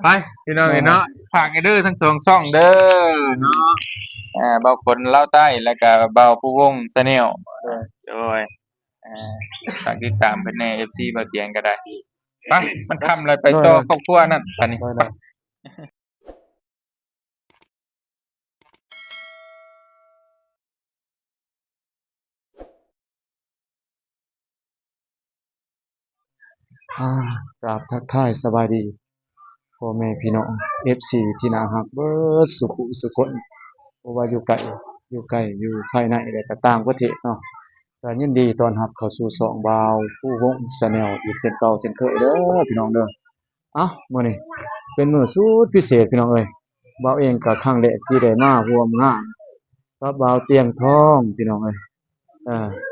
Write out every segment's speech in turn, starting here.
ໄປພີ່ນ້ອງເອີຍເນາະ ຝາກໃຫ້ເດີທັງສອງຊ່ອງເດີເນາະ ເອີ ບ່າວຝົນລາວໃຕ້ ແລ້ວກະບ່າວພູວົງ Channel ໂດຍ ເອີ ຝາກຕິດຕາມເພິ່ນແດ່ ເອັຟຊີ ບ່າວຕຽງກໍໄດ້ ໄປ ມັນຄ່ຳແລ້ວ ໄປຕໍ່ ໂດຍ ຄອບຄົວນັ້ນ ບັດນີ້ ໂດຍ ໂດຍ. ອາ ກາບທັກທາຍສະບາຍດີພໍ່ແມ່ພີ່ນ້ອງ ເອັຟຊີ ທີ່ໜ້າຮັກເບິດສູ່ຜູ້ສູ່ຄົນ ບໍ່ວ່າຢູ່ໃກ້ ຢູ່ໃກ້ ຢູ່ພາຍໃນ ແລະກະຕ່າງປະເທດເນາະ ກະຍິນດີຕ້ອນຮັບເຂົ້າສູ່ຊ່ອງບ່າວພູວົງ Channel ອີກເຊັ່ນເກົ່າເຊັ່ນເຄີຍເດີພີ່ນ້ອງເດີ. ເອົ້າ ມື້ນີ້ເປັນມື້ສຸດພິເສດພີ່ນ້ອງເອີຍ ບ່າວເອງກໍຄັ້ງແລກທີ່ໄດ້ມາຮ່ວມງານກັບບ່າວຕຽງທອງພີ່ນ້ອງເອີຍ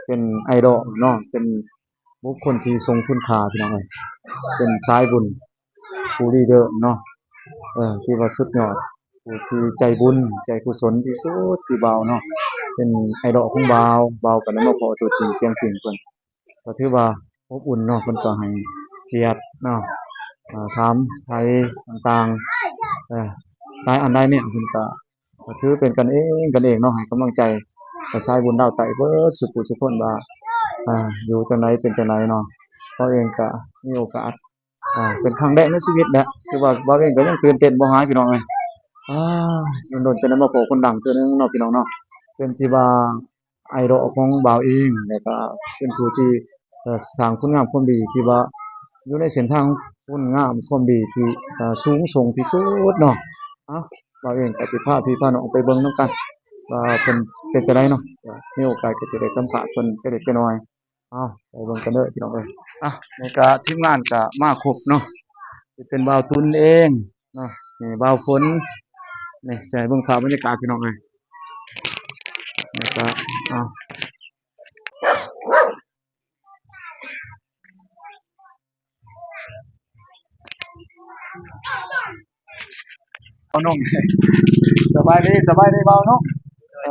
ເປັນໄອດອລເນາະ ເປັນບຸກຄົນທີ່ຊົງຄຸນຄ່າພີ່ນ້ອງເອີຍ ເປັນສາຍບຸນຜູ້ລີເດີເນາະ ເອີ ທີ່ວ່າສຸດຍອດ ຜູ້ທີ່ໃຈບຸນໃຈກຸສົນທີ່ສຸດ ທີ່ບ່າວເນາະ ເປັນໄອດອລຂອງບ່າວ ບ່າວກໍໄດ້ມາພໍ້ຕົວຈິງສຽງຈິງເພິ່ນ ກໍຖືວ່າອົບອຸ່ນເນາະ ເພິ່ນກໍໃຫ້ກຽດເນາະ ເອີ ຖາມໄຖ່ຕ່າງໆ ເອີ ຫຼາຍອັນຫຼາຍແນວ ເພິ່ນກໍ ກໍຖືເປັນກັນເອງກັນເອງເນາະ ໃຫ້ກຳລັງໃຈ ແລະ ສາຍບຸນລາວໃຕ້ເບິດສູ່ຜູ້ສູ່ຄົນວ່າ ເອີ ຢູ່ຈັ່ງໃດເປັນຈັ່ງໃດເນາະ ເຮົາເອງກໍມີໂອກາດ ອ່າ ເປັນຄັ້ງແລກໃນຊີວິດແຫຼະ ຄືວ່າບ່າວເອງກໍຍັງຕື່ນເຕັ້ນບໍ່ຫາຍພີ່ນ້ອງເອີຍ ອ່າ ດົນໆ ຈະໄດ້ມາພໍ້ຄົນດັງເທື່ອໜຶ່ງເນາະ ພີ່ນ້ອງເນາະ ເປັນທີ່ວ່າໄອດອລຂອງບ່າວເອງ ແລ້ວກໍເປັນຜູ້ທີ່ ເອີ ສ້າງຄຸນງາມຄວາມດີ ທີ່ວ່າຢູ່ໃນເສັ້ນທາງຄຸນງາມຄວາມດີທີ່ ເອີ ສູງສົ່ງທີ່ສຸດເນາະ ເອົ້າ ບ່າວເອງກໍຊິພາພີ່ພານ້ອງໄປເບິ່ງນຳກັນວ່າເພິ່ນເປັນຈັ່ງໃດເນາະ ມີໂອກາດກໍຈະໄດ້ສຳພາດເພິ່ນຈັກເລັກຈັກນ້ອຍ. ເອົາ ໄປເບິ່ງກັນເດີພີ່ນ້ອງເອີຍ ອ່ະ ນີ້ກະທີມງານກະມາຄົບເນາະ ຊິເປັນບ່າວຕຸນເອງເນາະ ນີ້ບ່າວຝົນ ນີ້ຊິໃຫ້ເບິ່ງພາບບັນຍາກາດພີ່ນ້ອງເອີຍ ນີ້ກະ ເອົາ ບ່າວໜຸ່ງ ສະບາຍດີ ສະບາຍດີບ່າວໜຸ່ງ ເອີ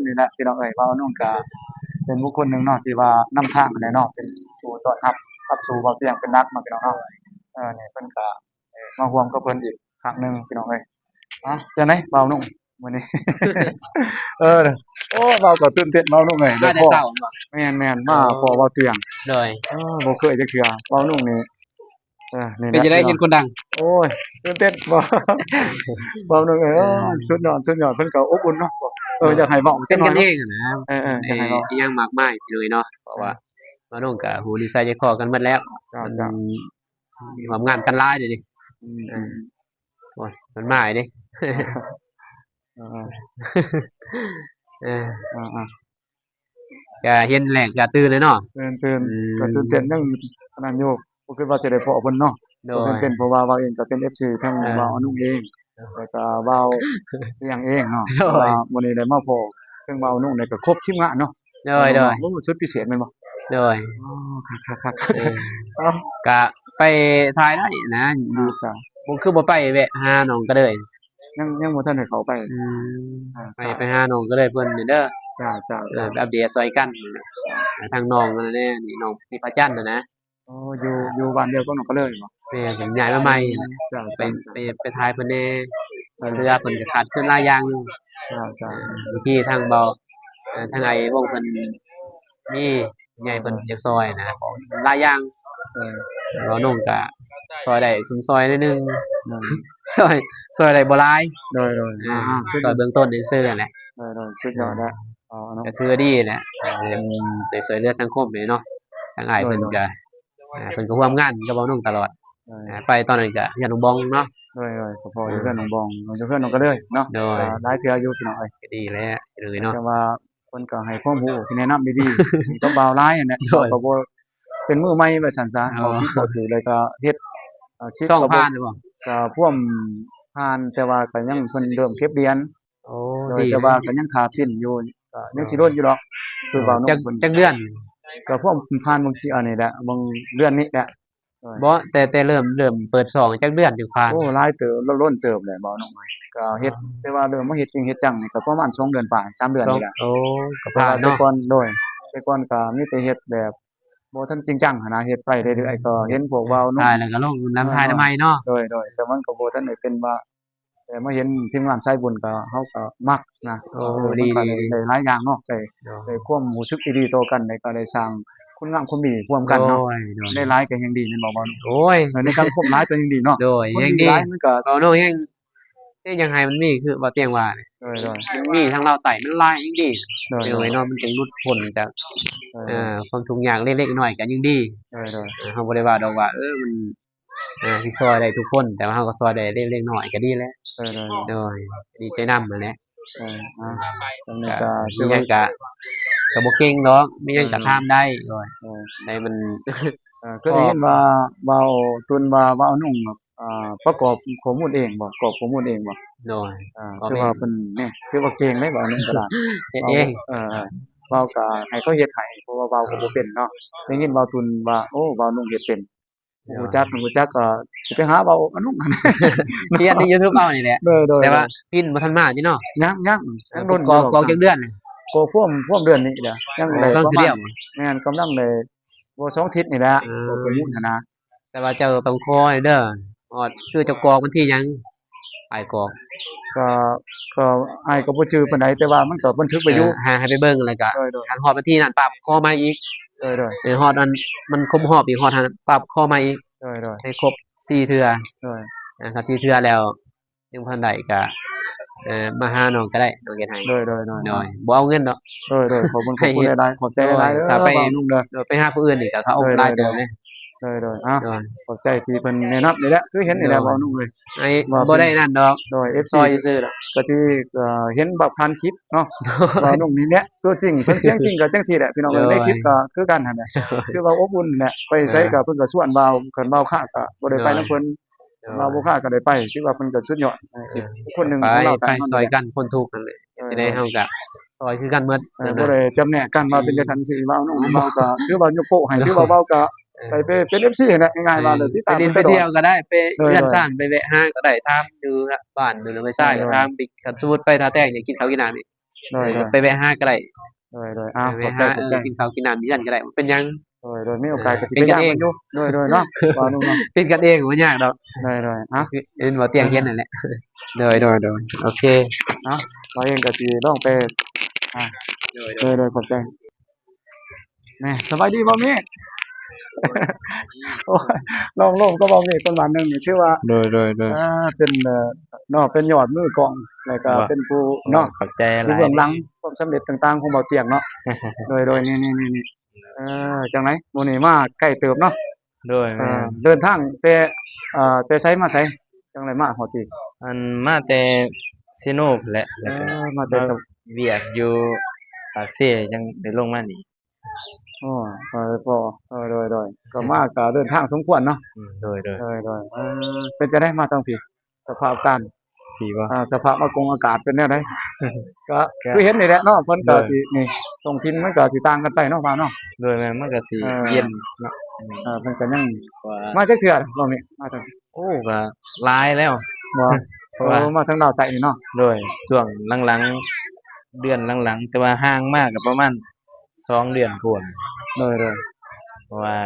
ນີ້ແຫຼະພີ່ນ້ອງເອີຍ ບ່າວໜຸ່ງກະເປັນບຸກຄົນໜຶ່ງເນາະ ທີ່ວ່ານຳທາງຫັ້ນແຫຼະເນາະ ເປັນຜູ້ຕ້ອນຮັບ ຮັບສູ່ບ່າວຕຽງເປັນຫຼັກເນາະ ພີ່ນ້ອງເນາະ ເອີ ນີ້ເພິ່ນກະ ເອີ ມາຮ່ວມກັບເພິ່ນອີກຄັ້ງໜຶ່ງພີ່ນ້ອງເອີຍ ເອົ້າ ຈັ່ງໃດບ່າວໜຸ່ງ ມື້ນີ້ ເອີ ໂອ້ ບ່າວກໍຕື່ນເຕັ້ນບ່າວໜຸ່ງເອີຍ ມາແຕ່ເຊົ້າ ແມ່ນໆ ມາພໍ້ບ່າວຕຽງ ໂດຍ ເອີ ບໍ່ເຄີຍຈັກເທື່ອ ບ່າວໜຸ່ງນີ້ ເອີ ນີ້ແຫຼະ ເປັນຈັ່ງໃດເຫັນຄົນດັງ ໂອ້ຍ ຕື່ນເຕັ້ນ ບ່າວໜຸ່ງເອີຍ ເອີ ສຸດຍອດ ສຸດຍອດ ເພິ່ນກໍອົບອຸ່ນເນາະ ເອີ ຢາກໃຫ້ເວົ້າຈັກໜ້ອຍເນາະ ເປັນກັນເອງຫັ້ນນະ ເອີໆ ຢາກໃຫ້ເວົ້າ ອີ່ຫຍັງມາກມາຍ ພີ່ນ້ອງເອີຍເນາະ ເພາະວ່າບ່າວໜຸ່ງກໍຮູ້ນິໄສໃຈຄໍກັນໝົດແລ້ວ ເຈົ້າໆ ຮ່ວມງານກັນຫຼາຍເດ ອືມ ໂອ້ຍ ມັນມາເດ້ ເອີ ເອີ ເອີ ກະເຫັນແລ້ວກະຕື່ນເລີຍເນາະ ຕື່ນໆ ອືມ ກະຕື່ນເຕັ້ນຍັງອັນນັ້ນຢູ່ ບໍ່ຄິດວ່າຊິໄດ້ພໍ້ເພິ່ນເນາະ ໂດຍ ກະຕື່ນເຕັ້ນ ເພາະວ່າບ່າວເອງກະເປັນເອັຟຊີທັງ ເອີ ບ່າວອະນຸເອງ ແລ້ວກະບ່າວຕຽງເອງເນາະ ໂດຍ ເພາະວ່າມື້ນີ້ໄດ້ມາພໍ້ ເຖິງວ່ານ້ອງນີ້ກໍຄົບທີມງານເນາະ ໂດຍໆ ໂອ້ ສຸດພິເສດແມ່ນບໍ່? ໂດຍ ອໍ ຄັກໆໆ ເອີ ເອົ້າ ກະໄປຖ່າຍໄດ້ນະ ຢູ່ ບໍ່ ຄືບໍ່ໄປແວະຫານ້ອງກະເລີຍ ຍັງ ຍັງບໍ່ທັນໄດ້ເຂົ້າໄປ ອືມ ອ່າ ໄປ ໄປຫານ້ອງກະເລີຍເພິ່ນນີ້ເດີ ເຈົ້າໆ ເອີ ອັບເດດຊ່ອຍກັນ ອ່າ ທາງນ້ອງນັ້ນແຫຼະ ນີ້ນ້ອງທິບພະຈັນຫັ້ນນະ ອໍ ຢູ່ ຢູ່ບ້ານດຽວກັບນ້ອງກະເລີຍບໍ່? ແມ່ນ ເພິ່ນຍ້າຍມາໃໝ່ ເຈົ້າ ໄປ ໄປ ໄປຖ່າຍເພິ່ນແດ່ ເອີ ເພາະວ່າເພິ່ນກໍຂາດເຂີນຫຼາຍຢ່າງຢູ່ ເຈົ້າໆ ບາງທີທາງເບົາ ເອີ ທາງອ້າຍວົງເພິ່ນມີ ໃຫຍ່ເພິ່ນຢາກຊ່ອຍນະ ຂອງຫຼາຍຢ່າງ ເອີ ເບົາໜຸ່ງກໍຊ່ອຍໄດ້ຊຸມຊ່ອຍໜ້ອຍໜຶ່ງ ເອີ ຊ່ອຍ ຊ່ອຍໄດ້ບໍ່ຫຼາຍ ໂດຍໆ ເອີ ອ່າໆ ຊ່ອຍເບື້ອງຕົ້ນຊື່ໆ ຫັ້ນແຫຼະ ໂດຍໆ ສຸດຍອດແລ້ວ ເອີ ເອົາເນາະ ກໍຖືວ່າດີແຫຼະ ເອີ ໄດ້ຊ່ວຍເຫຼືອສັງຄົມເນາະ ທາງອ້າຍເພິ່ນກໍ ອ່າ ເພິ່ນກໍຮ່ວມງານກັບເບົາໜຸ່ງຕະຫຼອດ ໂດຍ ອ່າ ໄປຕອນນັ້ນກໍເຮືອນນ້ອງບອງເນາະ ໂດຍໆ ກໍພໍຢູ່ເຮືອນນ້ອງບອງ ຢູ່ເຮືອນນ້ອງກະເລີຍເນາະ ໂດຍ ກໍຫຼາຍເທື່ອຢູ່ພີ່ນ້ອງເອີຍ ກໍດີແຫຼະເລີຍເນາະ ແຕ່ວ່າເພິ່ນກໍໃຫ້ຄວາມຮູ້ແນະນຳດີໆ ກັບບ່າວຫຼາຍຫັ້ນແຫຼະ ໂດຍ ເຂົາກໍບໍ່ ເປັນມືໃໝ່ວ່າຊັ້ນຊະ ອໍ ເຂົາຄິດບໍ່ຖືກ ແລ້ວກໍເຮັດ ເອີ ຄລິບ ຊ່ອງ ກໍບໍ່ ຜ່ານບໍ່? ກໍພວມຜ່ານ ແຕ່ວ່າກໍຍັງ ເພິ່ນເລີ່ມເກັບຫຼຽນ ໂອ້ ໂດຍ ດີ ແຕ່ວ່າກໍຍັງຖ້າປິ່ນຢູ່ ກໍຍັງຊິດົນຢູ່ດອກ ຄືເວົ້ານຳ ຈັກ ເພິ່ນ ຈັກເດືອນ? ກໍພວມຜ່ານບາງທີອັນນີ້ແຫຼະ ບາງເດືອນນີ້ແຫຼະ ໂດຍ ບໍ່ ແຕ່ ແຕ່ເລີ່ມ ເລີ່ມເປີດຊ່ອງຈັກເດືອນຈຶ່ງຜ່ານ? ໂອ້ ຫຼາຍເຕີບ ດົນເຕີບແຫຼະເວົ້ານຳ ກໍເຮັດ ອ່າ ແຕ່ວ່າເລີ່ມມາເຮັດຈິງເຮັດຈັງນີ້ກໍປະມານສອງເດືອນປາຍ ສາມເດືອນນີ້ແຫຼະ ໂອ້ ກໍຜ່ານເນາະ ແຕ່ກ່ອນ ໂດຍ ແຕ່ກ່ອນກໍມີແຕ່ເຮັດແບບ ບໍ່ທັນຈິງຈັງຫັ້ນນະ ເຮັດໄປເລື້ອຍໆ ກໍເຫັນພວກບ່າວໜຸ່ມ ຖ່າຍແລ້ວກໍລົງນຳ ຖ່າຍນຳໃໝ່ເນາະ. ໂດຍໆ ແຕ່ມັນກໍບໍ່ທັນໄດ້ເປັນວ່າ ແຕ່ມາເຫັນທີມງານສາຍບຸນກໍ ເຮົາກໍມັກນະ ໂອ້ ເອີ ມັນກໍໄດ້ ດີໆ ໄດ້ຫຼາຍຢ່າງເນາະ ໄດ້ ໂດຍ ໄດ້ຄວາມຮູ້ສຶກທີ່ດີຕໍ່ກັນ ແລ້ວກໍໄດ້ສ້າງຄຸນງາມຄວາມດີຮ່ວມກັນເນາະ. ໂດຍໆ ໄດ້ຫຼາຍກໍແຮງດີແມ່ນບໍ່ ບ່າວໜຸ່ມ? ໂອ້ຍ ເອີ ໃນສັງຄົມຫຼາຍກໍຍິ່ງດີເນາະ. ໂດຍ ແຮງດີ ຫຼາຍມັນກໍ ເວົ້າເນາະ ແຮງ ເອີ ຢາກໃຫ້ມັນມີຄືບ່າວຕຽງວ່ານີ້ ໂດຍໆ ມັນມີທາງລາວໃຕ້ມັນຫຼາຍແຮງດີ ໂດຍໆ ເນາະ ມັນຈຶ່ງຫຼຸດພົ້ນຈາກ ໂດຍໆ ເອີ ຄວາມທຸກຍາກເລັກໆນ້ອຍໆກໍຍິ່ງດີ. ໂດຍໆ ເອີ ເຮົາບໍ່ໄດ້ວ່າດອກວ່າ ເອີ ມັນ ເອີ ຊິຊ່ອຍໄດ້ທຸກຄົນ ແຕ່ວ່າເຮົາກໍຊ່ອຍໄດ້ເລັກໆນ້ອຍໆກໍດີແລ້ວ. ໂດຍໆ ໂດຍ ດີໃຈນຳຫັ້ນແຫຼະ. ເອີ ອ່າ ສ່ຳນີ້ກໍ ກໍ ມີຫຍັງກໍ ກໍບໍ່ເກັ່ງດອກ ມີຫຍັງກໍ ອືມ ຖາມໄດ້. ໂດຍ ໂດຍ ໃຫ້ມັນ ເອີ ເຄີຍໄດ້ຍິນວ່າ ເວົ້າ ຕຸນວ່າ ເວົ້າໜຸ່ງ ອ່າ ປະກອບຂໍ້ມູນເອງບໍ່? ກອກຂໍ້ມູນເອງບໍ່? ໂດຍ ອ່າ ກອກ ຄືວ່າເອງ ເພິ່ນນີ້ ຄືວ່າເກັ່ງເດ້ ເວົ້າໜຶ່ງກໍໄດ້ ເຮັດເອງ. ເວົ້າ ເອີ ເວົ້າກໍໃຫ້ເຂົາເຮັດໃຫ້ ເພາະວ່າເວົ້າກໍບໍ່ເປັນເນາະ. ໄດ້ຍິນເວົ້າຕຸນວ່າ ໂອ້ ເວົ້າໜຸ່ງເຮັດເປັນ ໂດຍ ຮູ້ຈັກ ຮູ້ຈັກກໍຊິໄປຫາເວົ້າອະນຸ ຮຽນໃນຢູທູບເອົານີ້ແຫຼະ. ໂດຍໆ ແຕ່ວ່າພິນບໍ່ທັນມາຕິເນາະ. ຍັງໆ ຍັງດົນ ກອກ ກອກຈັກເດືອນ? ກອກພວມ ພວມເດືອນນີ້ແຫຼະ ຍັງ ໂອ້ ໄດ້ປະມານ ແມ່ນ ກຳລັງໄດ້ ບໍ່ ສອງທິດນີ້ແຫຼະ ເອີ ກອກປະມູນຫັ້ນນະ. ແຕ່ວ່າເຈົ້າຕ້ອງຂໍເດີ ຮອດ ຄືເຈົ້າກອກວັນທີຫຍັງ? ອ້າຍກອກ ກໍ ກໍ ອ້າຍກໍບໍ່ຈື່ປານໃດ ແຕ່ວ່າມັນກໍບັນທຶກໄວ້ຢູ່. ເອີ ໃຫ້ ໃຫ້ໄປເບິ່ງ ແລ້ວກໍ ໂດຍໆ ຄັນຮອດວັນທີນັ້ນປັບ ຂໍໃໝ່ອີກ. ໂດຍໆ ເອີ ຮອດອັນມັນຄົບຮອບອີກ ຮອດຫັ້ນປັບ ຂໍໃໝ່ອີກ. ໂດຍໆ ໃຫ້ຄົບສີ່ເທື່ອ. ໂດຍ ອ່າ ຄັນສີ່ເທື່ອແລ້ວ ຍັງບໍ່ທັນໄດ້ກໍ ເອີ ມາຫານ້ອງກໍໄດ້ ນ້ອງເຮັດໃຫ້. ໂດຍໆໆ ໂດຍ ບໍ່ເອົາເງິນດອກ. ໂດຍໆ ຂອບຄຸນ ຂອບຄຸນຫຼາຍໆ ຂອບໃຈຫຼາຍໆ ເດີ ຖ້າໄປ ບ່າວໜຸ່ງເດີ. ໂດຍ ໄປຫາຜູ້ອື່ນນີ້ກໍເຂົາອົບຫຼາຍເຕີບເດ້. ໂດຍໆ ເອົາ ໂດຍ ຂອບໃຈທີ່ເພິ່ນແນະນຳນີ້ແຫຼະ ຄືເຫັນນີ້ແຫຼະ ໂດຍ ບ່າວໜຸ່ງເອີຍ ບໍ່ໄດ້ນັ້ນດອກ. ໂດຍ ເອັຟຊີ ຊ່ອຍຊື່ໆດອກ ກໍຊິ ເອີ ເຫັນແບບຜ່ານຄລິບເນາະ. ໂດຍ ບ່າວໜຸ່ງນີ້ແຫຼະຕົວຈິງ ເພິ່ນສຽງຈິງກໍຈັ່ງຊີ້ແຫຼະ ພີ່ນ້ອງເອີຍ. ໂດຍ ໃນຄລິບກໍຄືກັນຫັ້ນແຫຼະ ຄືວ່າອົບອຸ່ນແຫຼະ ໄປໃສກໍເພິ່ນກໍຊວນບ່າວ ຄັນບ່າວຄ້າກໍບໍ່ໄດ້ໄປນຳເພິ່ນ. ໂດຍ ບ່າວບໍ່ຄ້າກໍໄດ້ໄປ ຖືວ່າເພິ່ນກໍສຸດຍອດ ເອີ ອີກຄົນໜຶ່ງຂອງລາວໃຕ້ເນາະ. ຊ່ອຍກັນຄົນທຸກຫັ້ນແຫຼະ ເອີ ຊິໄດ້ເຮົາກໍຊ່ອຍຄືກັນໝົດ ເອີ ບໍ່ໄດ້ຈຳແນກກັນວ່າເປັນຈັ່ງຊັ້ນຊີ້. ບ່າວໜຸ່ງ ບ່າວກໍຖືວ່າຍົກໂປ້ໃຫ້ ຖືວ່າບ່າວກໍໄປ ໄປເປັນເອັຟຊີຫັ້ນແຫຼະ ງ່າຍໆວ່າ ເອີ ໄປຫຼິ້ນໄປທ່ຽວກໍໄດ້ ໄປເຮືອນຊານໄປແວະຫາກໍໄດ້ ຖາມຢູ່ບ້ານຢູ່ ຫຼືໄປຊາຍກໍຖາມ ຄັນສົມມຸດໄປທ່າແຕງ ຢາກກິນເຂົ້າກິນນ້ຳນີ້ ໂດຍໆ ໄປແວະຫາກໍໄດ້. ໂດຍໆ ອ້າວ ຂອບໃຈ ຂອບໃຈ ກິນເຂົ້າກິນນ້ຳຢູ່ເຮືອນກໍໄດ້ ບໍ່ເປັນຫຍັງ. ໂດຍໆ ມີໂອກາດກໍຊິໄປຢາມເພິ່ນຢູ່. ໂດຍໆ ເນາະ ເປັນກັນເອງ ບໍ່ຍາກດອກ. ໂດຍໆ ເອົາ ເຫັນບໍ່ ຕຽງເຫັນນັ້ນແຫຼະ. ໂດຍໆໆ ໂອເຄ ເອົາ ເຮົາເອງກໍຊິລອງໄປ ອ່າ ໂດຍໆ ຂອບໃຈ. ແໝ່ ສະບາຍດີບ່າວເມກ. ໂອ້ຍ ລອງລົມກັບບ່າວເມກປະມານໜຶ່ງນີ້ ຖືວ່າ ໂດຍໆໆ ເປັນ ເອີ ເນາະ ເປັນຍອດມືກ້ອງ ແລ້ວກໍເປັນຜູ້ເນາະ ຂອບໃຈຫຼາຍ ຢູ່ເບື້ອງຫຼັງຄວາມສຳເລັດຕ່າງໆຂອງບ່າວຕຽງເນາະ. ໂດຍໆ ນີ້ໆໆ ເອີ ຈັ່ງໃດ ມື້ນີ້ມາໄກເຕີບເນາະ. ໂດຍ ເອີ ແມ່ນ ເດີນທາງແຕ່ ເອີ ແຕ່ໃສມາໃສ ຈັ່ງໄດ້ມາຮອດພີ້? ອັນ ມາແຕ່ເຊໂນພຸ້ນແຫຼະ ເອີ ແລ້ວກໍມາແຕ່ ມາວຽກຢູ່ປາກເຊ ຈັ່ງໄດ້ລົງມານີ້. ໂອ້ ເອີ ພໍ ເອີ ໂດຍໆ ກໍມາກໍເດີນທາງສົມຄວນເນາະ. ອືມ ໂດຍໆ ໂດຍໆ ເອີ ເປັນຈັ່ງໃດມາທາງພີ້ ສະພາບການ ດີບໍ່ ອ່າ ສະພາບອາກົງອາກາດເປັນແນວໃດ? ກໍ ກໍຄືເຫັນນີ້ແຫຼະເນາະ ເພິ່ນກໍ ໂດຍ ຊິ ນີ້ ທ້ອງຖິ່ນມັນກໍຊິຕ່າງກັນໄປເນາະ ວ່າເນາະ. ໂດຍ ແມ່ນ ມັນກໍຊິ ເອີ ເຢັນເນາະ. ອືມ ເອີ ເພິ່ນກໍຍັງ ວ່າ ມາຈັກເທື່ອ ລອບນີ້ ມາທາງ ໂອ້ ກໍຫຼາຍແລ້ວ ບໍ່? ເພາະວ່າ ໂອ້ ມາທາງລາວໃຕ້ນີ້ເນາະ. ໂດຍ ຊ່ວງຫຼັງໆ ເດືອນຫຼັງໆ ແຕ່ວ່າຫ່າງມາກໍປະມານ ສອງເດືອນກວ່າ. ໂດຍໆ ເພາະວ່າ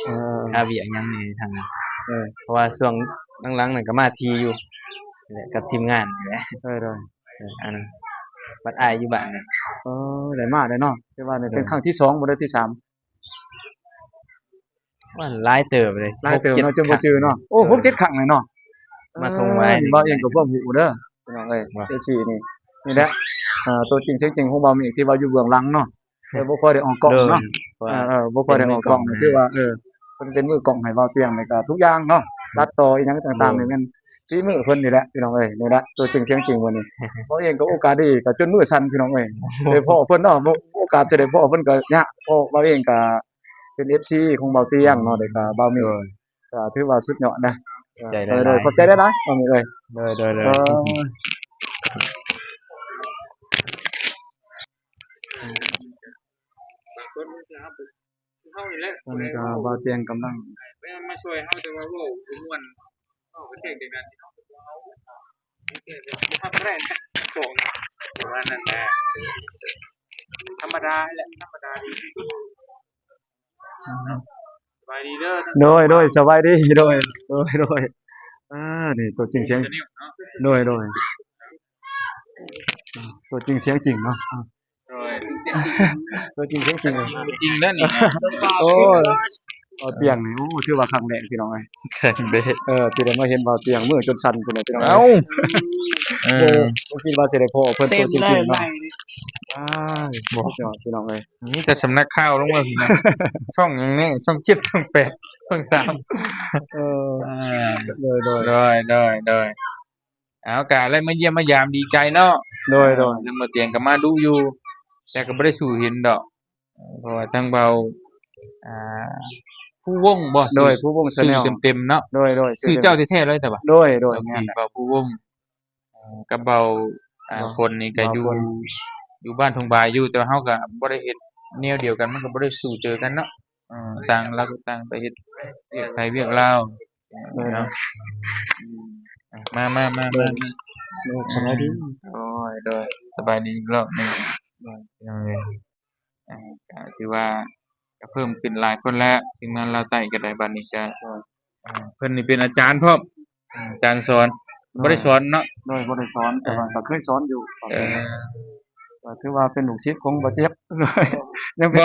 ເອີ ຄາວຽກຫຍັງແດ່ທາງນັ້ນ. ເອີ ເພາະວ່າຊ່ວງຫຼັງໆນັ້ນກໍມາຖີ່ຢູ່ ແຫຼະ ກັບທີມງານນີ້ແຫຼະ. ໂດຍໆ ເອີ ອັນ ບັດອ້າຍຢູ່ບ້ານ. ເອີ ໄດ້ມາແລ້ວເນາະ ແຕ່ວ່ານີ້ເປັນ ໂດຍ ຄັ້ງທີສອງບໍ່ໄດ້ທີສາມ. ວ່າຫຼາຍເຕີບເລີຍ ຫຼາຍເຕີບເນາະ ຫົກເຈັດ ຈົນບໍ່ຈື່ເນາະ. ໂອ້ ຫົກເຈັດຄັ້ງເລີຍເນາະ. ມາທົ່ງໄວ້ ເອີ ນີ້ ນີ້ ບ່າວເອງກໍພວມຮູ້ເດີ ພີ່ນ້ອງເອີຍ ວ່າ ເອັຟຊີ ນີ້ ນີ້ແຫຼະ ເອີ ຕົວຈິງສຽງຈິງຂອງບ່າວເມກ ທີ່ວ່າຢູ່ເບື້ອງຫຼັງເນາະ. ເອີ ບໍ່ຄ່ອຍໄດ້ອອກກ້ອງເນາະ. ໂດຍ ເອີ ເອີ ບໍ່ຄ່ອຍໄດ້ອອກກ້ອງ ຄືວ່າ ເອີ ເພິ່ນເປັນມືກ້ອງໃຫ້ບ່າວຕຽງ ແລ້ວກໍທຸກຢ່າງເນາະ ຕັດຕໍ່ອີ່ຫຍັງຕ່າງໆ ນີ້ແມ່ນຝີມືເພິ່ນນີ້ແຫຼະ ພີ່ນ້ອງເອີຍ. ນີ້ແຫຼະ ຕົວຈິງສຽງຈິງມື້ນີ້ ບ່າວເອງກໍໂອກາດດີ ກໍຈົນມືສັ່ນ ພີ່ນ້ອງເອີຍ ໄດ້ພໍ້ເພິ່ນເນາະ. ໂອກາດຈະໄດ້ພໍ້ເພິ່ນກໍຍາກ ເພາະບ່າວເອງກໍເປັນເອັຟຊີຂອງບ່າວຕຽງເນາະ ແລ້ວກໍບ່າວເມກ ໂດຍ ກໍຖືວ່າສຸດຍອດນະ. ຂອບໃຈຫຼາຍໆ ໂດຍໆ ຂອບໃຈຫຼາຍໆ ບ່າວເມກເອີຍ. ໂດຍໆໆ ເອີ ບາງຄົນມັນຊິຮັບ ເຮົານີ້ແຫຼະ ຕອນນີ້ກໍບ່າວຕຽງກຳລັງ ມາຊ່ວຍເຮົາ ແຕ່ວ່າເວົ້າບໍ່ມ່ວນ ເວົ້າກໍແຈ້ງແຕ່ນັ້ນ ເຮົາກໍບໍ່ເອົາ ບໍ່ຮັບກໍໄດ້ ແຕ່ວ່ານັ້ນແຫຼະ ທຳມະດາແຫຼະ ທຳມະດາດີ. ສະບາຍດີເດີ. ໂດຍ ໂດຍ ສະບາຍດີ. ໂດຍ ໂດຍ ໂດຍ. ອ່າ ນີ້ຕົວຈິງສຽງ ໂດຍ ໂດຍ ຕົວຈິງສຽງຈິງເນາະ. ໂດຍ ຕົວຈິງສຽງຈິງເລີຍ ຕົວຈິງເດີນີ້. ໂອ້ຍ ບ່າວຕຽງນີ້ ໂອ້ ຖືວ່າຄັ້ງແລກພີ່ນ້ອງເອີຍ ຄັ້ງແລກ ເອີ ທີ່ໄດ້ມາເຫັນບ່າວຕຽງ ມືຈົນສັ່ນພຸ້ນນະພີ່ນ້ອງ. ເອົ້າ ເອີ ບໍ່ຄິດວ່າຊິໄດ້ພໍ້ເພິ່ນຕົວຈິງໆເນາະ. ອ້າຍ ບໍ່ ສຸດຍອດພີ່ນ້ອງເອີຍ. ມີແຕ່ສຳນັກຂ່າວລົງມາພີ່ນ້ອງ ຊ່ອງຫຍັງແນ່ ຊ່ອງເຈັດ ຊ່ອງແປດ ຊ່ອງສາມ. ເອີ ໂດຍ ໂດຍ ໂດຍ ໂດຍ. ເອົາ ກະໄດ້ມາຢ້ຽມມາຢາມ ດີໃຈເນາະ. ໂດຍ ໂດຍ ທາງບ່າວຕຽງກະມາດຸຢູ່ ແຕ່ກະບໍ່ໄດ້ສູ່ເຫັນດອກ ເພາະວ່າທາງບ່າວ ອ່າ ພູວົງບໍ? ໂດຍ ພູວົງ ຊື່ Channel ເຕັມໆເນາະ. ໂດຍ ໂດຍ ຊື່ເຈົ້າແທ້ໆເລີຍແຕ່ວ່າ. ໂດຍ ໂດຍ ໂອເຄ ແມ່ນ ບ່າວພູວົງ ເອີ ກັບບ່າວ ອ່າ ຝົນນີ້ກະຢູ່ ຢູ່ບ້ານທົ່ງບາຍຢູ່ ແຕ່ວ່າເຮົາກະບໍ່ໄດ້ເຮັດແນວດຽວກັນ ມັນກະບໍ່ໄດ້ສູ່ເຈີກັນເນາະ. ເອີ ຕ່າງ ລາວກະຕ່າງໄປເຮັດວຽກໄທວຽກລາວເນາະ. ມາ ມາ ມາ ໂດຍ ມາ ໂດຍ ສະບາຍດີ. ໂອ້ຍ ໂດຍ ສະບາຍດີອີກລອບໜຶ່ງ. ໂດຍ ພີ່ນ້ອງເອີຍ ກະຖືວ່າກະເພີ່ມຂຶ້ນຫຼາຍຄົນແລ້ວ ທີມງານລາວໃຕ້ກະໄດ້. ບາດນີ້ກະ ເພິ່ນນີ້ເປັນອາຈານພ້ອມ ອາຈານສອນ. ໂດຍ ບໍ່ໄດ້ສອນເນາະ. ໂດຍ ບໍ່ໄດ້ສອນ ແຕ່ວ່າ ເອີ ກະເຄີຍສອນຢູ່. ເອີ ກະຖືວ່າເປັນລູກສິດຂອງບ່າວເຈັບ ຍັງເປັນ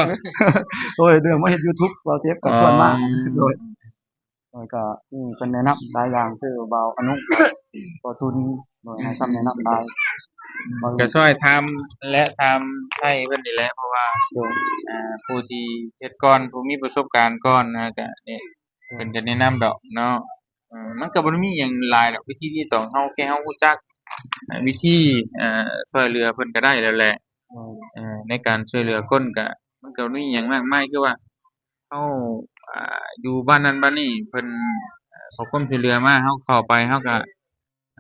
ໂດຍ ເລື່ອງມາເຮັດ YouTube ບ່າວເຈັບກະຊວນມາ. ອໍ ໂດຍ ໂດຍ ກະມີເພິ່ນແນະນຳຫຼາຍຢ່າງ ຄືບ່າວອະນຸ ພໍ່ຕຸນ ໂດຍ ໃຫ້ຄຳແນະນຳຫຼາຍ ກະຊ່ອຍຖາມ ແລະ ຖາມໄຖ່ເພິ່ນນີ້ແຫຼະ ເພາະວ່າ ໂດຍ ອ່າ ຜູ້ທີ່ເຮັດກ່ອນ ຜູ້ມີປະສົບການກ່ອນນະ ກະນີ້ ເພິ່ນຈະແນະນຳດອກເນາະ. ເອີ ມັນກະບໍ່ໄດ້ມີຫຍັງຫຼາຍດອກ ວິທີທີ່ຕ້ອງເຮົາ ແຄ່ເຮົາຮູ້ຈັກ ເອີ ວິທີ ເອີ ຊ່ວຍເຫຼືອເພິ່ນກະໄດ້ແລ້ວແຫຼະ. ເອີ ໃນການຊ່ວຍເຫຼືອຄົນກະ ມັນກະບໍ່ມີຫຍັງມາກມາຍ ຄືວ່າເຮົາ ອ່າ ຢູ່ບ້ານນັ້ນບ້ານນີ້ ເພິ່ນ ເອີ ຂໍຄວາມຊ່ວຍເຫຼືອມາ ເຮົາເຂົ້າໄປ ເຮົາກະ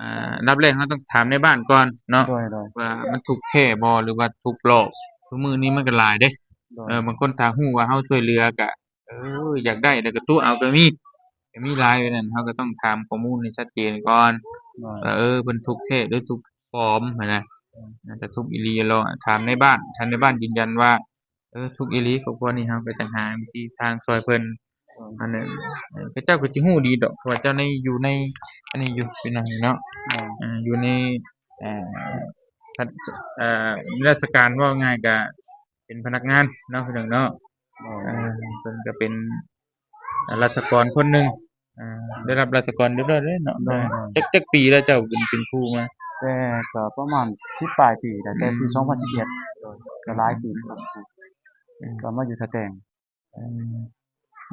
ອ່າ ອັນດັບແລກເຮົາຕ້ອງຖາມໃນບ້ານກ່ອນເນາະ. ໂດຍ ໂດຍ ວ່າມັນທຸກແທ້ບໍ່ ຫຼືວ່າທຸກຫຼອກ? ທຸກມື້ນີ້ມັນກະຫຼາຍເດ້. ໂດຍ ເອີ ບາງຄົນຖ້າຮູ້ວ່າເຮົາຊ່ວຍເຫຼືອກະ ເອີ ຢາກໄດ້ ແລ້ວກະຕົວະເອົາກະມີ ກະມີຫຼາຍ. ແບບນັ້ນເຮົາກະຕ້ອງຖາມຂໍ້ມູນໃຫ້ຊັດເຈນກ່ອນ ໂດຍ ວ່າ ເອີ ເພິ່ນທຸກແທ້ ຫຼື ທຸກປອມຫັ້ນນະ. ໂດຍ ຖ້າທຸກອີ່ຫຼີລອງຖາມໃນບ້ານ ຖ້າໃນບ້ານຢືນຢັນວ່າ ເອີ ທຸກອີ່ຫຼີ ຄອບຄົວນີ້ ເຮົາກະຈັ່ງຫາວິທີທາງຊ່ວຍເພິ່ນ. ໂດຍ ອັນນັ້ນ ເອີ ເຂົາເຈົ້າກະຊິຮູ້ດີດອກ ເພາະວ່າເຈົ້າໃນ ຢູ່ໃນ ອັນນີ້ຢູ່ ພີ່ນ້ອງເນາະ. ໂດຍ ເອີ ຢູ່ໃນ ເອີ ເອີ ລາຊະການ ເວົ້າງ່າຍກະເປັນພະນັກງານເນາະ ພີ່ນ້ອງເນາະ. ໂດຍ ເອີ ເພິ່ນກະເປັນ ອາ ລັດຖະກອນຄົນໜຶ່ງ ອາ ໄດ້ຮັບລັດຖະກອນຮຽບຮ້ອຍເລີຍເນາະ. ໂດຍ ໂດຍ ຈັກ ຈັກປີແລ້ວເຈົ້າເປັນ ເປັນຄູມາ? ແຕ່ກະປະມານສິບປາຍປີແລ້ວ ແຕ່ປີ ອືມ ສອງພັນສິບເອັດ. ໂດຍ ກະຫຼາຍປີແລ້ວ ອືມ ກະມາຢູ່ທ່າແຕງ. ອື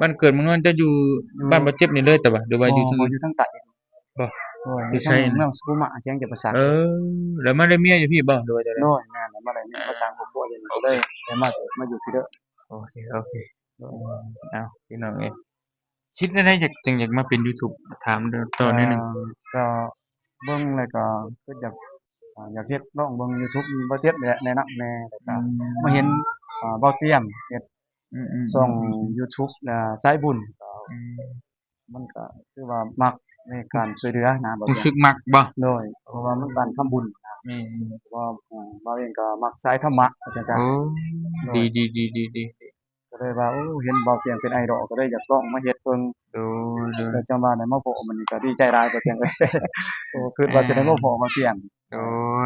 ມ ບ້ານເກີດເມືອງນອນເຈົ້າຢູ່ ຢູ່ ບ້ານບ່າວເຈັບນີ້ເລີຍແຕ່ວ່າ ຫຼືວ່າຢູ່ ບໍ່ ຢູ່ທາງໃຕ້? ບໍ່ ໂດຍ ຢູ່ໃສ? ຢູ່ທາງເມືອງສຸຂຸມະ ແຂວງຈຳປາສັກ. ເອີ ແລ້ວມາໄດ້ເມຍຢູ່ພີ້ບໍ່ ຫຼືວ່າຈັ່ງໃດ? ໂດຍ ແມ່ນ ມາໄດ້ເມຍ ອ່າ ມາສ້າງຄອບຄົວຢູ່ນີ້ ໂອເຄ ກະເລີຍໄດ້ມາ ມາຢູ່ພີ້ເດີ. ໂອເຄ ໂອເຄ ໂດຍ ເອົາ ພີ່ນ້ອງເອີຍ ຄິດແນວໃດຈັ່ງຢາກມາເປັນຢູທູບ? ຖາມຕໍ່ໜ້ອຍໜຶ່ງ. ເອີ ກະເບິ່ງແລ້ວກະຄິດຢາກ ອ່າ ຢາກເຮັດລອງເບິ່ງຢູທູບບ່າວເຈັບນີ້ແຫຼະ ແນະນຳແດ່ ແລ້ວກະ ອືມ ມາເຫັນ ອ່າ ບ່າວຕຽງເຮັດ ອືມໆໆ ຊ່ອງຢູທູບ ອ່າ ສາຍບຸນ ອືມ ມັນກະຄືວ່າມັກໃນການຊ່ວຍເຫຼືອນະ ຮູ້ສຶກມັກບໍ່? ໂດຍ ເພາະວ່າມັນການທຳບຸນນະ. ອືມ ເພາະວ່າ ອ່າ ບ່າວເອງກະມັກສາຍທຳມະ ວ່າຊັ້ນຊະ. ໂອ້ ໂດຍ ດີໆໆໆ ກະເລີຍວ່າ ໂອ້ ເຫັນບ່າວຕຽງເປັນໄອດອລ ກະເລີຍຢາກລອງມາເຮັດເບິ່ງ. ໂດຍໆ ແລ້ວຈັ່ງວ່າໄດ້ມາພໍ້ມື້ນີ້ກະດີໃຈຫຼາຍ ບ່າວຕຽງເອີຍ. ໂອ້ ຄິດວ່າຊິໄດ້ມາພໍ້ບ່າວຕຽງ. ໂດ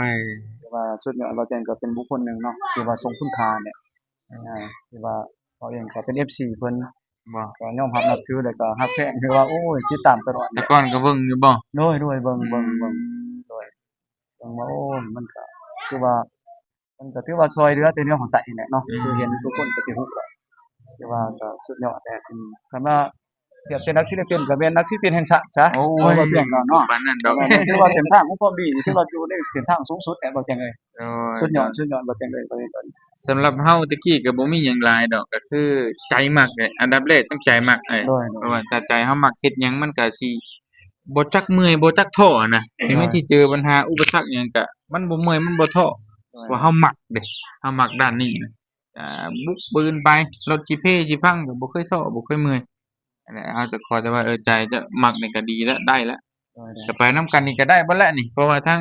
ຍ ຖືວ່າສຸດຍອດ ບ່າວຕຽງກະເປັນບຸກຄົນໜຶ່ງເນາະ ທີ່ວ່າຊົງຄຸນຄ່າແຫຼະ. ອືມ ອ່າ ທີ່ວ່າເຮົາເອງກະເປັນເອັຟຊີເພິ່ນ ບໍ່ ກະຍອມຮັບນັບຖື ແລ້ວກະຮັກແພງ ຖືວ່າ ໂອ້ຍ ຕິດຕາມຕະຫຼອດ. ແຕ່ກ່ອນກະເບິ່ງຢູ່ບໍ່? ໂດຍໆ ເບິ່ງ ອືມ ເບິ່ງ ເບິ່ງ ໂດຍ ເບິ່ງວ່າ ໂອ້ຍ ມັນກະ ຄືວ່າ ມັນກະຖືວ່າຊ່ວຍເຫຼືອແຕ່ແນວຂອງໃຕ້ນີ້ແຫຼະເນາະ. ອືມ ຄືເຫັນທຸກຄົນກະຊິຮູ້ແຫຼະ ແຕ່ວ່າກະສຸດຍອດແຫຼະ. ຄັນວ່າທຽບໃສ່ນັກສິລະປິນກະແມ່ນນັກສິລະປິນແຫ່ງຊາດຊະ. ໂອ້ຍ ເວົ້າແບບນັ້ນເນາະ ປານນັ້ນດອກ. ຖືວ່າເສັ້ນທາງຂອງຄວາມດີ ຖືວ່າຢູ່ໃນເສັ້ນທາງສູງສຸດແຫຼະ ບ່າວຕຽງເອີຍ. ໂດຍ ສຸດຍອດ ສຸດຍອດ ບ່າວຕຽງເອີຍ. ສຳລັບເຮົາແຕ່ກີ້ກະບໍ່ມີຫຍັງຫຼາຍດອກ ກະຄືໃຈມັກແຫຼະ ອັນດັບແລກຕ້ອງໃຈມັກ. ໂດຍໆ ເພາະວ່າຖ້າໃຈເຮົາມັກເຮັດຫຍັງ ມັນກະຊິບໍ່ຈັກເມື່ອຍ ບໍ່ຈັກທໍ້ຫັ້ນນະ. ໂດຍ ເຖິງແມ່ນຊິເຈີບັນຫາອຸປະສັກຫຍັງກະ ມັນບໍ່ເມື່ອຍ ມັນບໍ່ທໍ້. ໂດຍ ເພາະເຮົາມັກເດ້ ເຮົາມັກດ້ານນີ້ນະ ກະບຸກບືນໄປ ລົດຊິເພຊິພັງກະບໍ່ເຄີຍທໍ້ ບໍ່ເຄີຍເມື່ອຍ. ອັນນັ້ນເຮົາກະຂໍແຕ່ວ່າ ເອີ ໃຈຈະມັກນີ້ກະດີລະ ໄດ້ລະ. ໂດຍໆ ກະໄປນຳກັນນີ້ກະໄດ້ເບິດແຫຼະນີ້ ເພາະວ່າທັງ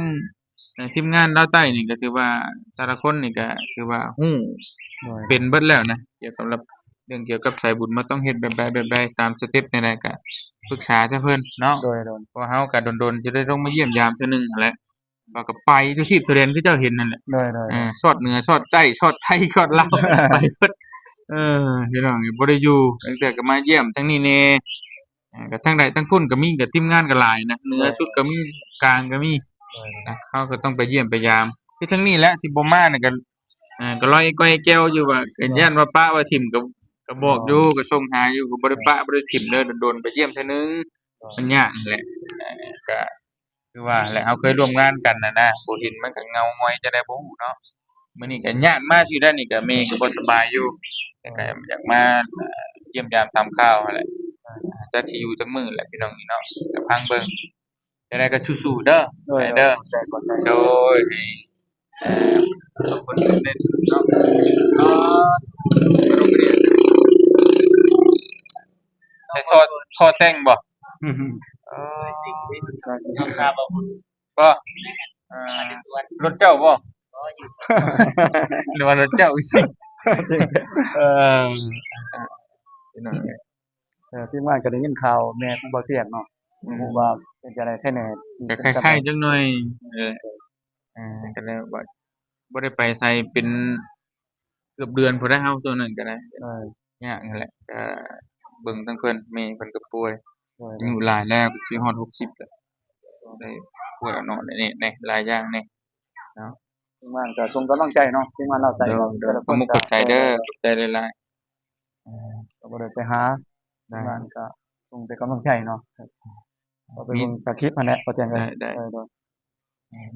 ເອີ ທີມງານລາວໃຕ້ນີ້ກະຖືວ່າແຕ່ລະຄົນນີ້ກະຖືວ່າຮູ້ ໂດຍ ເປັນເບິດແລ້ວນະ ກ່ຽວກັບ ເລື່ອງກ່ຽວກັບສາຍບຸນ ມັນຕ້ອງເຮັດແບບໃດແບບໃດ ຕາມສະເຕັບແນວໃດ ກະປຶກສາໃສ່ເພິ່ນເນາະ. ໂດຍ ໂດຍ ເພາະເຮົາກະດົນໆ ຈະໄດ້ລົງມາຢ້ຽມຢາມເທື່ອໜຶ່ງຫັ້ນແຫຼະ. ວ່າກໍໄປຢູ່ທີ່ ແສດງຄືເຈົ້າເຫັນນັ້ນແຫຼະ. ໂດຍ ໂດຍ ເອີ ຊອດເໜືອ ຊອດໃຕ້ ຊອດໄທ ຊອດລາວ ໄປເບິດ. ເອີ ພີ່ນ້ອງ ບໍ່ໄດ້ຢູ່ ບາງເທື່ອກໍມາຢ້ຽມທາງນີ້ແດ່. ເອີ ກໍທາງໃດ ທາງພຸ້ນກໍມີ ກໍທີມງານກໍຫຼາຍນະ ເໜືອສຸດກໍມີ ກາງກໍມີ. ໂດຍ ນະ ເຮົາກໍຕ້ອງໄປຢ້ຽມໄປຢາມ. ຄືທາງນີ້ແຫຼະທີ່ບໍ່ມານະ ກໍ ເອີ ກໍລອຍກ້ອຍແກ້ວຢູ່ ວ່າກໍຢ້ານວ່າປະວ່າຖິ້ມ ກໍ ກໍບອກຢູ່ ກໍສົ່ງຫາຢູ່ ກໍບໍ່ໄດ້ປະ ບໍ່ໄດ້ຖິ້ມເດີ ດົນໆ ໄປຢ້ຽມເທື່ອໜຶ່ງ. ມັນຍາກຫັ້ນແຫຼະ ເອີ ກໍ ຄືວ່າແຫຼະ ເຮົາເຄີຍຮ່ວມງານກັນນະນະ ບໍ່ເຫັນມັນກໍເຫງົາຫງອຍຈັ່ງໃດບໍ່ຮູ້ເນາະ. ມື້ນີ້ກໍຍາດມາຊື່ໄດ໋ນີ້ ກໍແມ່ກໍບໍ່ສະບາຍຢູ່ ແຕ່ກໍຢາກມາຢ້ຽມຢາມຖາມຂ່າວຫັ້ນແຫຼະ. ຈັກຊິຢູ່ຈັກມື້ແຫຼະພີ່ນ້ອງເນາະ ກໍຟັງເບິ່ງ. ຈັ່ງໃດກໍສູ້ໆເດີ. ໂດຍ ເດີ ໂດຍ ໃຫ້ ເອີ ປະສົບຜົນສຳເລັດເນາະ. ໃສ່ທໍ່ ທໍ່ແຕ່ງບໍ່? ເອີ ບໍ່ ເອີ ລົດເຈົ້າບໍ່? ຫຼືວ່າລົດເຈົ້າຊິ? ເອີ ພີ່ນ້ອງເອີຍ ເອີ ທີມງານກໍໄດ້ຍິນຂ່າວແມ່ຂອງບ່າວຕຽງເນາະ ອືມ ບໍ່ຮູ້ວ່າເປັນຈັ່ງໃດແທ້ແນ່ ກໍຄ້າຍໆຈັກໜ່ອຍ. ເອີ ເອີ ກໍເລີຍວ່າບໍ່ໄດ້ໄປໃສເປັນເກືອບເດືອນພຸ້ນແຫຼະ ເຮົາຊ່ວງນັ້ນກໍໄດ້. ເອີ ຍາກຫັ້ນແຫຼະ ກໍເບິ່ງທາງເພິ່ນ ແມ່ເພິ່ນກໍປ່ວຍ ໂດຍ ອາຍຸຫຼາຍແລ້ວ ກໍຊິຮອດຫົກສິບແລ້ວ ໄດ້ປ່ວຍເນາະ ນີ້ ນີ້ ຫຼາຍຢ່າງນີ້ເນາະ. ທີມງານກໍສົ່ງກຳລັງໃຈເນາະ ທີມງານລາວໃຕ້ ໂດຍ ໂດຍ ແຕ່ລະຄົນ ຂອບໃຈເດີ ຂອບໃຈຫຼາຍໆ. ເອີ ກໍບໍ່ໄດ້ໄປຫາ ທີມງານກໍສົ່ງແຕ່ກຳລັງໃຈເນາະ ກໍໄປເບິ່ງຕາມຄລິບຫັ້ນແຫຼະ ພໍແຈ້ງເອີຍ. ໄດ້ ໄດ້ ເອີ ໂດຍ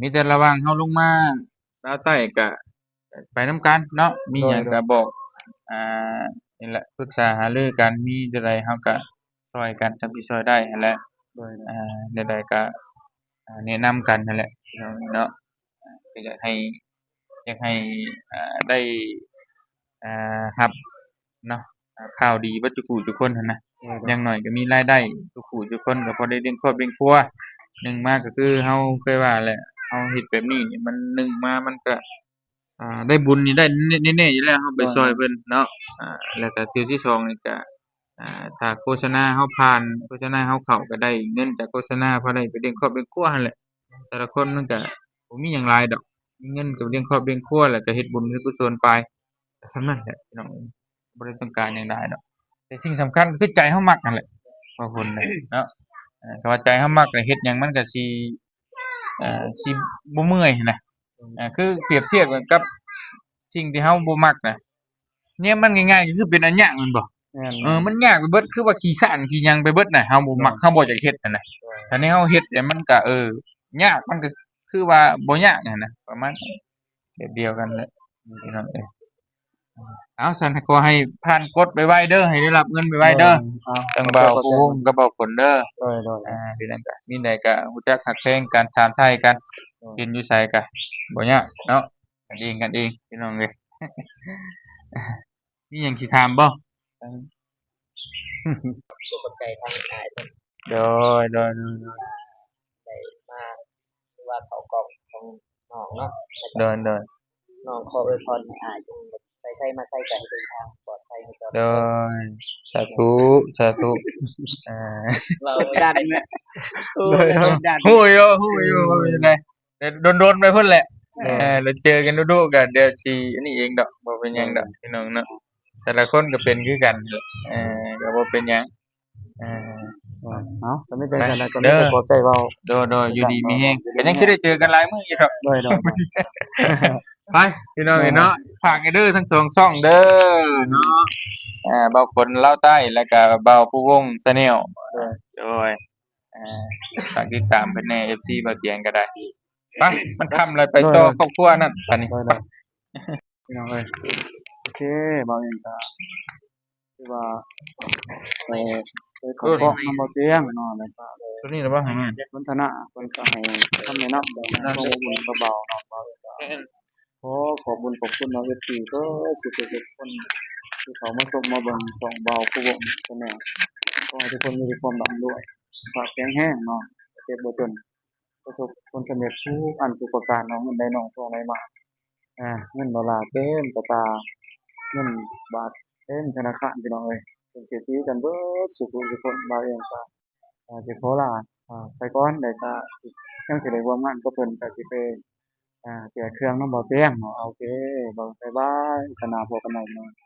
ມີແຕ່ລະຫວ່າງເຮົາລົງມາລາວໃຕ້ກໍ ໄປນຳກັນເນາະ ມີຫຍັງກໍບອກ ອ່າ ນີ້ແຫຼະ ປຶກສາຫາລືກັນ ມີແນວໃດເຮົາກໍຊ່ອຍກັນ ສ່ຳທີ່ຊ່ອຍໄດ້ຫັ້ນແຫຼະ. ໂດຍ ອ່າ ແນວໃດກໍ ອ່າ ແນະນຳກັນຫັ້ນແຫຼະ ພີ່ນ້ອງເນາະ. ກໍຢາກໃຫ້ ຢາກໃຫ້ ອ່າ ໄດ້ ອ່າ ຮັບເນາະ ອ່າ ຂ່າວດີເບິດທຸກຜູ້ທຸກຄົນຫັ້ນນະ. ໂດຍ ໂດຍ ຢ່າງໜ້ອຍກໍມີລາຍໄດ້ທຸກຜູ້ທຸກຄົນ ກໍພໍໄດ້ລ້ຽງຄອບລ້ຽງຄົວ. ໜຶ່ງມາກໍຄືເຮົາເຄີຍວ່າແຫຼະ ເຮົາເຮັດແບບນີ້ນີ້ ມັນ ໜຶ່ງມາມັນກໍ ອ່າ ໄດ້ບຸນນີ້ໄດ້ແນ່ໆຢູ່ແລ້ວ ເຮົາໄປ ໂດຍ ຊ່ອຍເພິ່ນເນາະ. ອ່າ ແລ້ວກໍເທື່ອທີສອງນີ້ກໍ ອ່າ ຖ້າໂຄສະນາເຮົາຜ່ານ ໂຄສະນາເຮົາເຂົ້າ ກໍໄດ້ເງິນຈາກໂຄສະນາ ພໍໄດ້ໄປລ້ຽງຄອບລ້ຽງຄົວຫັ້ນແຫຼະ. ແຕ່ລະຄົນມັນກະບໍ່ມີຫຍັງຫຼາຍດອກ ມີເງິນກໍລ້ຽງຄອບລ້ຽງຄົວ ແລ້ວກໍເຮັດບຸນເຮັດກຸສົນໄປ ກໍສ່ຳນັ້ນແຫຼະພີ່ນ້ອງເອີຍ. ບໍ່ໄດ້ຕ້ອງການຫຍັງຫຼາຍດອກ ແຕ່ສິ່ງສຳຄັນກໍຄືໃຈເຮົາມັກຫັ້ນແຫຼະ ບາງຄົນນະເນາະ. ເອີ ຖ້າວ່າໃຈເຮົາມັກ ແລ້ວເຮັດຫຍັງມັນກໍຊິ ເອີ ຊິບໍ່ເມື່ອຍຫັ້ນນະ. ເອີ ຄືປຽບທຽບກັນກັບສິ່ງທີ່ເຮົາບໍ່ມັກນະ ແນວມັນງ່າຍໆ ກໍຄືເປັນອັນຍາກແມ່ນບໍ່? ແມ່ນໆ ເອີ ມັນຍາກໄປເບິດ ຄືວ່າຂີ້ຄ້ານຂີ້ຫຍັງໄປເບິດນະ ເຮົາບໍ່ມັກ ໂດຍ ເຮົາບໍ່ຢາກເຮັດຫັ້ນນະ. ໂດຍ ແຕ່ແນວເຮົາເຮັດແລ້ວມັນກະ ເອີ ຍາກ ມັນກະຄືວ່າບໍ່ຍາກຫັ້ນນະ ປະມານແບບດຽວກັນແຫຼະ ອືມ ພີ່ນ້ອງເອີຍ. ເອົາ ຊັ້ນກໍຂໍໃຫ້ຜ່ານກົດໄວໆເດີ ໃຫ້ໄດ້ຮັບເງິນໄວໆເດີ ໂດຍ ທາງບ່າວພູວົງກັບບ່າວຝົນເດີ. ໂດຍໆ ອ່າ ເປັນຫຍັງກະ ມີໃດກະຮູ້ຈັກຮັກແພງກັນ ຖາມໄຖ່ກັນ ໂດຍ ເຫັນຢູ່ໃສກະບໍ່ຍາກເນາະ. ກັນເອງກັນເອງ ພີ່ນ້ອງເອີຍ ມີຫຍັງຊິຖາມບໍ່? ຂອບໃຈທາງອ້າຍເພິ່ນ ໂດຍ ໂດຍ ໂດຍ ໂດຍ ໄດ້ມາ ຄືວ່າເຂົ້າກ້ອງຂອງນ້ອງເນາະ ໂດຍ ໂດຍ ນ້ອງຂໍອວຍພອນໃຫ້ອ້າຍ ຈົ່ງໄປໃສມາໃສກະໃຫ້ເດີນທາງປອດໄພ ໃຫ້ຈອດ ໂດຍ ສາທຸ ສາທຸ ອ່າ ເວົ້າບໍ່ທັນ ໂດຍ ຮູ້ຢູ່ ຮູ້ຢູ່ ເວົ້າຢູ່ໃດ ແຕ່ດົນໆໄປພຸ້ນແຫຼະ ເອີ ເອີ ແລ້ວເຈີກັນດຸໆ ກໍດຽວຊິອັນນີ້ເອງດອກ ບໍ່ເປັນຫຍັງດອກ ເອີ ພີ່ນ້ອງເນາະ ແຕ່ລະຄົນກໍເປັນຄືກັນ ເອີ ກໍບໍ່ເປັນຫຍັງ ເອີ ເອົາ ກໍມີແຕ່ຈັ່ງໃດກໍມີແຕ່ຂອບໃຈເວົ້າ ໂດຍໆ ຢູ່ດີມີແຮງ ກໍຍັງຊິໄດ້ເຈີກັນຫຼາຍມື້ຢູ່ດອກ ໂດຍໆ ໄປ ພີ່ນ້ອງເອີຍເນາະ ໂດຍ ຝາກໃຫ້ເດີທັງສອງຊ່ອງເດີເນາະ ເອີ ບ່າວຝົນລາວໃຕ້ ແລ້ວກໍບ່າວພູວົງ Channel ໂດຍ ໂດຍ ອ່າ ຝາກຕິດຕາມເພິ່ນແດ່ ເອັຟຊີ ບ່າວຕຽງກໍໄດ້ ໄປ ມັນຄ່ຳແລ້ວ ໄປຕໍ່ ໂດຍ ຄອບຄົວນັ້ນ ບັດນີ້ ໂດຍ ໂດຍ ພີ່ນ້ອງເອີຍ ໂອເຄ ບ່າວຕຽງກໍຄືວ່າ ເອີ ໄດ້ເຂົ້າ ໂດຍ ເພາະນຳບ່າວຕຽງເນາະ ແລ້ວກໍ ຕົວນີ້ລະບໍ່ ສນທະນາ ເພິ່ນກໍໃຫ້ຄຳແນະນຳ ເລື່ອງຄວາມອົບອຸ່ນກັບບ່າວເນາະ ບ່າວຕຽງກໍ ແມ່ນ ຂໍຂອບບຸນຂອບຄຸນເນາະ ເອັຟຊີ ເບິດສູ່ຜູ້ທຸກຄົນທີ່ເຂົ້າມາຊົມມາເບິ່ງຊ່ອງບ່າວພູວົງ Channel ຂໍໃຫ້ທຸກຄົນມີແຕ່ຄວາມລ່ຳລວຍ ສຸຂະພາບແຂງແຮງເນາະ ເຈັບບໍ່ຈົນ ປະສົບຜົນສຳເລັດທຸກອັນທຸກປະການເນາະ ເງິນໄຫຼນອງທອງໄຫຼມາ ເງິນໂດລາເຕັມກະຕາ ເງິນບາດ ເຕັມທະນາຄານພີ່ນ້ອງເອີຍ. ເປັນເສດຖີກັນເບິດສູ່ຜູ້ສູ່ຄົນ. ບ່າວເອງກໍ ເອີ ຊິຂໍລາ ເອີ ໄປກ່ອນ ແລ້ວກໍຍັງຊິໄດ້ຮ່ວມງານກັບເພິ່ນ ກໍຊິໄປ ເອີ ແຈກເຄື່ອງນຳບ່າວແປງເນາະ. ໂອເຄ ບາຍບາຍ ໂອກາດໜ້າພໍ້ກັນໃໝ່ເນາະ.